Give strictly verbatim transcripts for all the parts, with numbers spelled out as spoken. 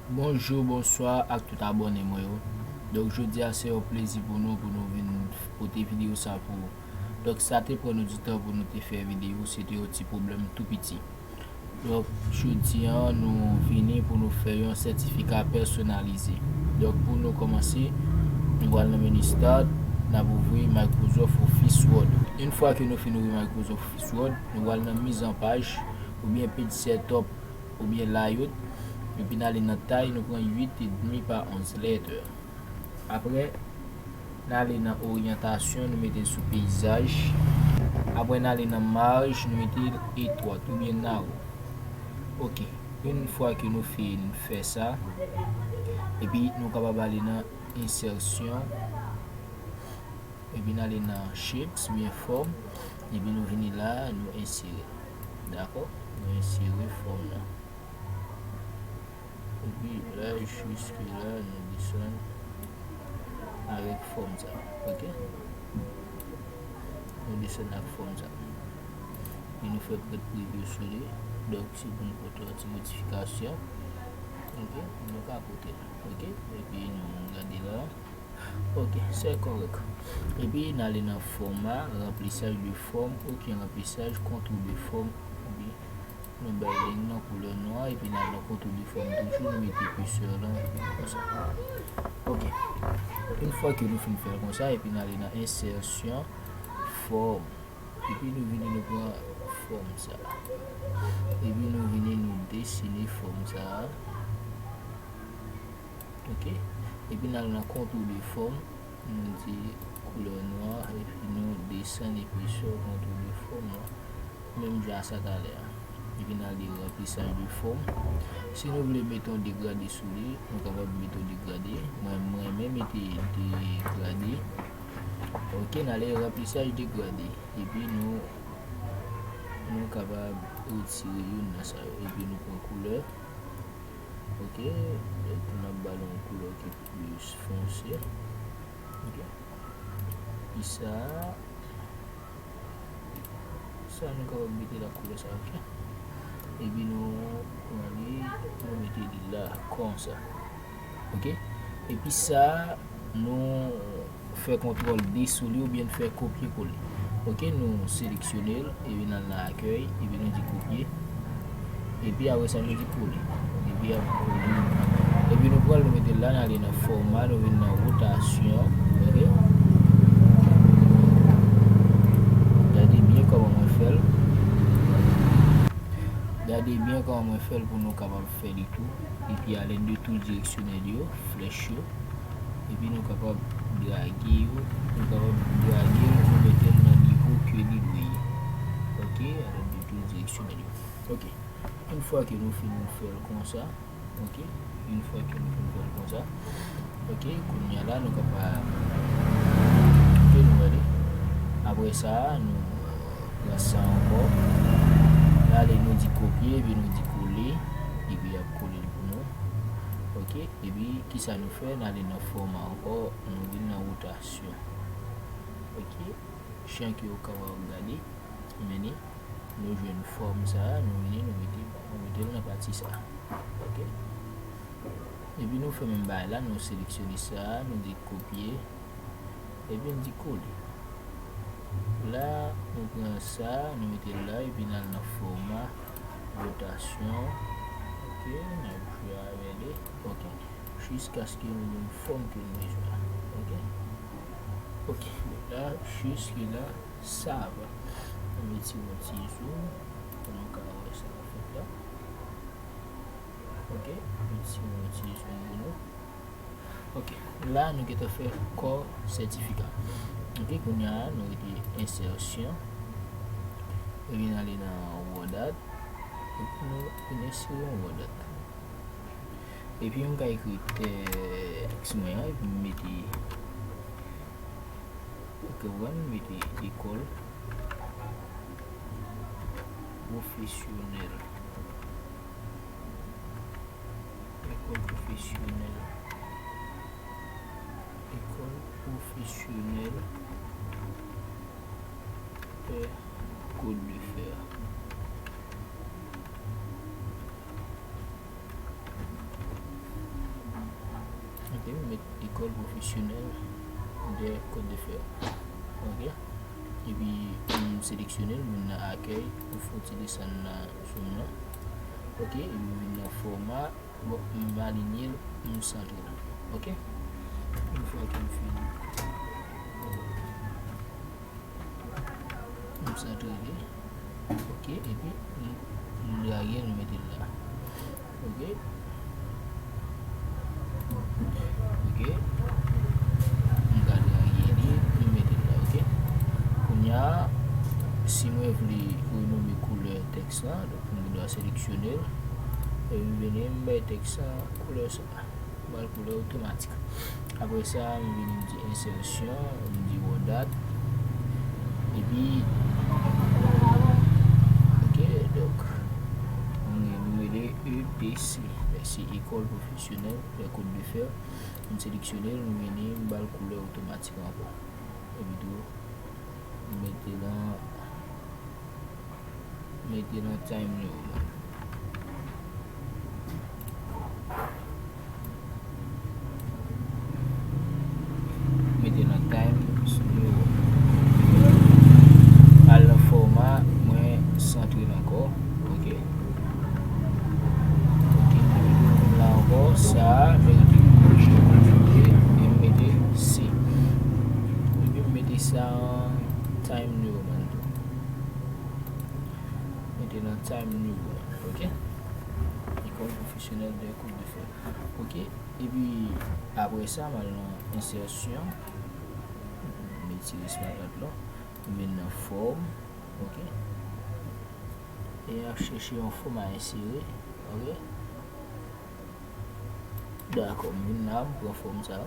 Bonjou, bonswa ak tout abòne mwen yo. Donk, jodi a se yon plezi pou nou, pou nou vin pote videyo sa pou ou. Donk, sa te pran nou di tan pou nou te fè videyo, se te yon ti pwoblèm tou piti. Donk, jodi a, nou vini pou nou fè yon sètifika pèsonalize. Donk, pou nou kòmanse, nou pral nan meni Start, n ap ouvri Microsoft Office Word. Yon fwa ke nou fin ouvri Microsoft Office Word, nou pral nan mizanpaj, oubyen page setup, oubyen layout, epi n ale nan tay, nou pran uit edmi pa onz lèt. Apre, n ale nan oryantasyon, nou mete l sou peyizaj. Apre, n ale nan maj, nou mete l etwat oubyen narrow. Ok, yon fwa ke nou fin fè sa, epi nou kapab ale nan ensèsyon, epi n ale nan shapes oubyen fòm, epi nou vini la, nou ensere. Dakò? Nou ensere fòm nan. Epi la, jiske la, nou desann avèk fòm sa. Ok? Nou desann ak fòm sa. Epi nou fè prèt preview sou li. Donk, si pou nou pote yon ti modifikasyon, ok, nou ka pote l. Ok? Epi nou gade la. Ok, se kòrèk. Epi n ale nan fòma, ranplisaj de fòm, ok, ranplisaj, kontwou de fòm, epi nou bay liy nan koulè nwa, epi n al nan kontwou de fòm toujou, nou mete kursè lan konsa. Ok. Yon fwa ke nou fin fè l konsa, epi n ale nan ensèsyon, fòm. Epi nou vini nou pran fòm sa. Epi nou vini nou desine fòm sa. Ok. Epi n al nan kontwou de fòm, nou di koulè nwa, epi nou desann epesè kontwou de fòm nan. Menm jan a sa talè a. Epi n ale ranplisaj de fòm. Si nou vle mete yon degrade sou li, nou kapab mete yon degrade. Mwen, mwen renmen mete degrade. Ok, n ale ranplisaj degrade. Epi nou, nou kapab retire youn nan sa yo. Epi nou pran koulè. Ok, donk n ap ba l yon koulè ki plis fonse. Ok. Epi sa, sa nou kapab mete la koulè sa, ok. Epi nou pran li, nou mete li la, konsa. Ok. Epi sa, nou fè kontwòl D sou li oubyen fè kopye kole. Ok, nou seleksyone l, epi n al nan akèy, epi nou di kopye. Epi apre sa, nou di kole. Epi ap kole. Epi nou pran l, nou mete l la, n ale nan fòma, nou vin nan wotasyon. Ok? Gade byen kòman mwen fè l. Gade byen kòman mwen fè l pou nou kapab fè li tou. Epi ale de tou direksyonèl yo, flèch yo. Epi nou kapab drage yo, nou kapab drage l, nou mete l nan nivo ke li dwe ye. Ok, ale de tou direksyonèl yo. Ok, yon fwa ke nou fin fè l konsa, ok, yon fwa ke nou fin fè l konsa, ok, kounye a la, nou kapab, ok, nou ale. Apre sa, nou pran sa ankò. N ale, nou di kopye, epi nou di kole, epi y ap kole l pou nou. Ok, epi kisa nou fè? N ale nan fòma ankò, nou vin nan wotasyon. Ok, jan ke w kapab gade, men ni, nou jwenn fòm sa a, nou vini, nou mete, nou mete l nan pati sa a. Ok? Epi nou fè menm bagay la, nou seleksyone sa a, nou di kopye, epi n di kole. La, nou pran sa, nou mete l la, epi n al nan fòma, wotasyon. Ok, n ap jwe avè li. Ok, jiskaske nou jwenn fòm ke nou bezwen an. Ok? Ok, la, jiske la, sa va. Nou mete yon ti zoom, pou nou ka wè sa k ap fèt la. Ok, nou ti, nou ti zoom pou nou. Ok, la nou gentan fè kò sètifika. Ok, kounye a nou rete ensèsyon. Epi n ale nan word art. Epi nou vin ensere yon word art. Epi m ka ekri tèks mwen an, epi m mete, ok, mwen mete lekòl pwofesyonèl. Lekòl pwofesyonèl. Lekòl pwofesyonèl pè Côte de Fer. École professionnelle des côtes de fer. Ok. Epi, m seleksyone l, m vin nan akèy, m fè yon ti desann nan zoom nan. Ok, epi m vin nan fòma, bon, m alinye l, m santre l. Ok. Yon fwa ke m fini, m santre li. Ok, epi m, m drage l, m mete l la. Ok. Ok. M ka drage li, m mete l la, ok. Kounye a, si mwen vle renome koulè tèks la, donk mwen gen dwa seleksyone l. Epi m vini, m bay tèks la koulè sa. M ba l koulè otomatik. Apre sa, m vini, m di ensèsyon, m di wòdat. Epi, ok, donk, m, m rele E P C. Se École Professionnelle des Côtes de Fer. M seleksyone l, m vini, m ba l koulè otomatik ankò. Epi tou, m mete l an, mete l an Times New Roman. Mete nan Times New Roman. Al nan fòma, mwen santre l ankò. Ok. Ok, epi m vin la ankò, sa a merite pou m chanje, e m mete C. Epi m mete sa an Times New Roman tou. Mete nan Times New Roman, ok? École professionnelle des côtes de fer. Ok, epi apre sa, m al nan ensèsyon. M retire espace la. M vin nan fòm, ok? E m ap chèche yon fòm a ensere, ok? Dakò, m vin la, m pran fòm sa.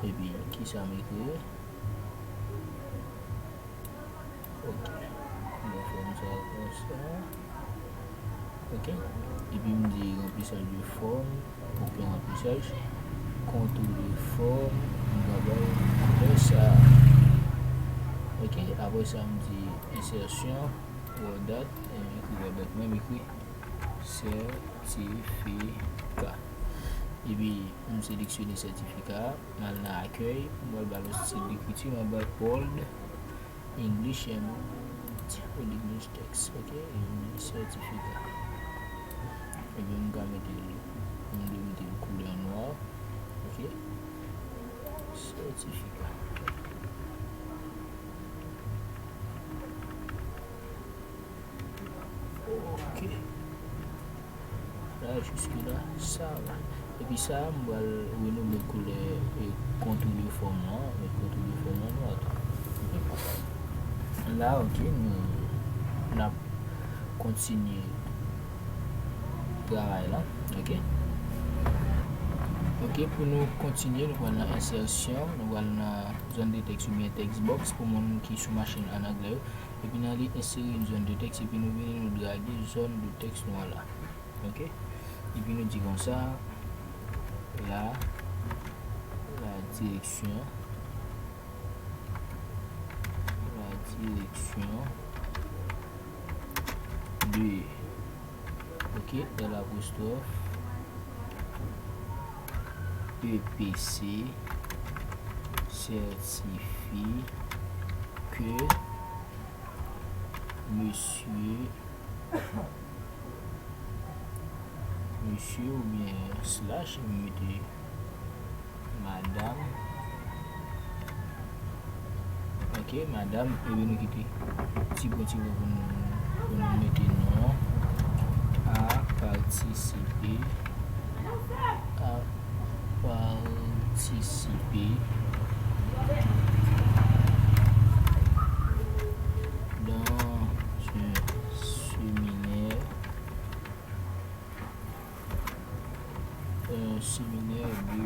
Epi, kisa m ekri? Ok. M pran fòm sa konsa. Ok. Epi m di remplissage de forme, ok, remplissage. Contour de forme, m va ba l koulè sa. Ok, apre sa m di ensèsyon, wòdat, e m ekri wòdat, mwen m ekri sètifika. Epi m seleksyone sètifika a, m al nan akèy, m pral ba l yon stil dekriti, m ap ba l Old English and Old English text, ok, e m di sètifika. Ebyen, m ka mete l, m vle mete l koulè nwa, ok, sètifika. Ok. La, jiske la, sa va. Epi sa, m pral renome koulè e kontou de fòm lan, e kontou de fòm lan nwa tou. La, ok, nou, n ap kontinye travay la, ok? Ok, pou nou kontinye, nou pral nan ensèsyon, nou pral nan zòn de tèks oubyen text box pou moun ki sou machin an anglè yo. Epi n ale ensere yon zòn de tèks, epi nou vini nou drage zòn de tèks nou an la. Ok? Epi nou di konsa, la, la direction, la direction de, ok, L apostrophe E P C certifie que Mesye, mesye oubyen slash, m mete madanm. Ok, madanm, epi nou kite ti pwen, ti pwen pou nou, pou nou mete non a patisipe. A patisipe dans un séminaire, un séminaire de,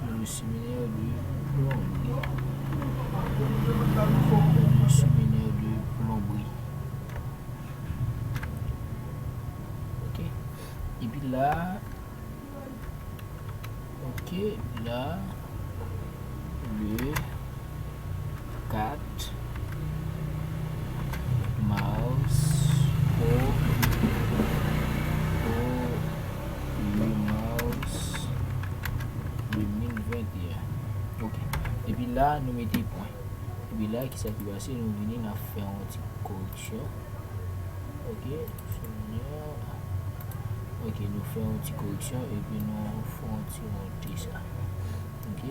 un séminaire de plomberie. Un séminaire de plomberie. Ok. Epi la, ok, la, le quatre mars, au, au huit mars, La, nou mete pwen. Epi la, kisa ki pase? Nou vini, n ap fè yon ti koreksyon. Ok, sou mwen an. Ok, nou fè yon ti koreksyon, epi nou fè yon ti monte sa. Ok.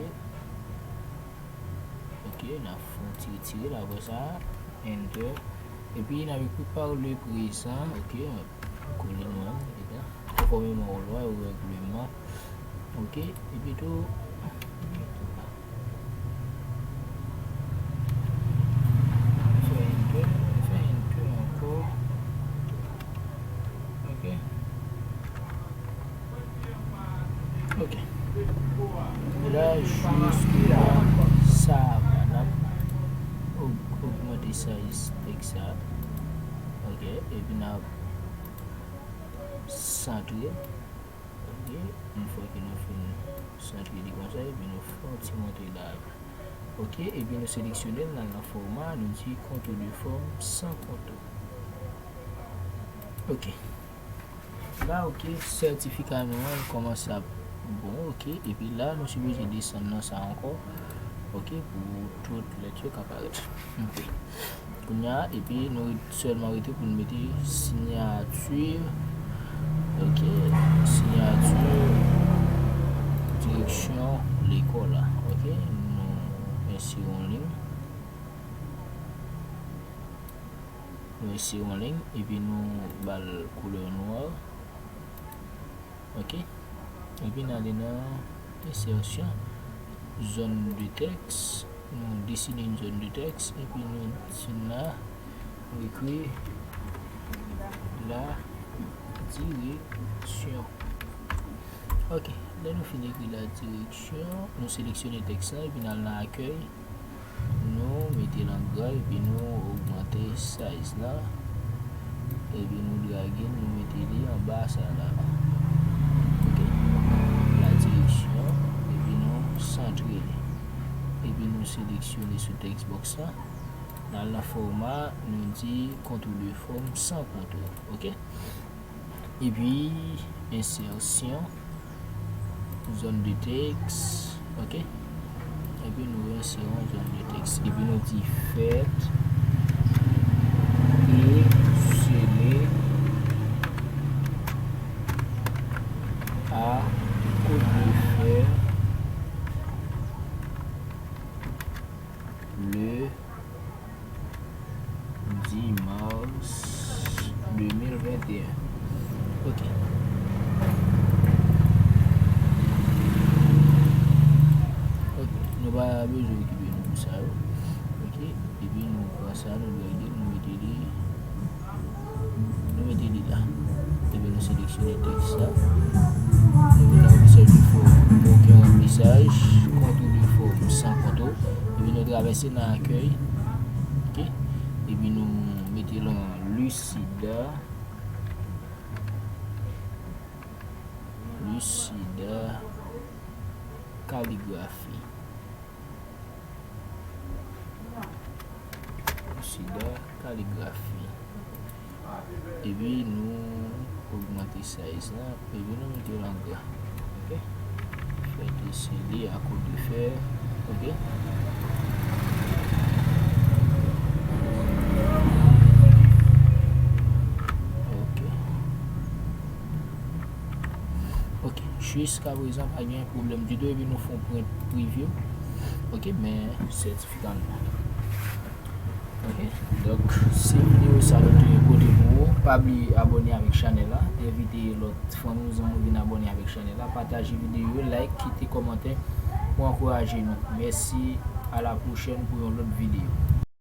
Ok, n ap fè yon ti retire la, apre sa, enter. Epi, n ap ekri par le prezan, ok, kole nou menm, epi, konfòmeman o lwa, o règleman. Ok, epi tou, fè enter, fè enter ankò. Ok. Ok. La, jiske la, sa va, n ap og-, ogmante size tèks sa. Ok, epi n ap santre. Ok, yon fwa ke nou fin santre li konsa, epi nou fè yon ti monte la. Ok, epi nou seleksyone l, n al nan fòma, nou di contour de forme sans contour. Ok. La, ok, sètifika nou an kòmanse ap bon, ok. Epi la, nou sipoze desann nan sa ankò, ok, pou tout lèt yo ka parèt. Ok. Kounye a, epi nou ret-, sèlman rete pou nou mete siyati, ok, siyati, direksyon lekòl la, ok. Nou ensere yon liy. Nou ensere yon liy, epi nou ba l koulè nwa. Ok. Epi n ale nan ensèsyon, zòn de tèks. Nou desine yon zòn de tèks, epi nou desine la, nou ekri la direksyon. Ok. Lè nou fin ekri la direksyon, nou seleksyone tèks la, epi n al nan akèy. Nou mete l an gran epi nou ogmante size la. Epi nou drage l, nou mete li anba sa la. Ok. La direksyon, epi nou santre li. Epi nou seleksyone sou text box la. N al nan fòma, nou di contour de forme sans contour. Ok. Epi ensèsyon, zòn de tèks, ok. Epi nou rensere yon zòn de tèks. Epi nou di fèt e sele a Côte de Fer le dis mars deux mille vingt et un. Ok. Ok, nou pa bezwen okipe nou pou sa yo. Ok, epi nou pran sa, nou drage, nou mete li, nou mete li la. Epi nou seleksyone tèks la. Nou vin nan official de forme, ok, yon mesaj, contour de forme sans contour. Epi nou travèse nan akèy. Ok. Epi nou mete l an Lucida. Lucida kaligrafi. Lucida kaligrafi. Epi nou ogmante size la, epi nou mete l an gran. Ok? Fèt e sele a Côte de Fer. Ok? Ok. Ok, jiskaprezan pa gen pwoblèm ditou, epi nou fè yon print preview. Ok, men sètifika nou. Ok, donk, se videyo sa nou te pote pou ou. Pa bliye abòne avèk chanèl la. Envite lòt fanmi w, zanmi w vin abòne avèk chanèl la. Pataje videyo yo, like, kite kòmantè pou ankouraje nou. Mèsi, a la pwochèn pou yon lòt videyo.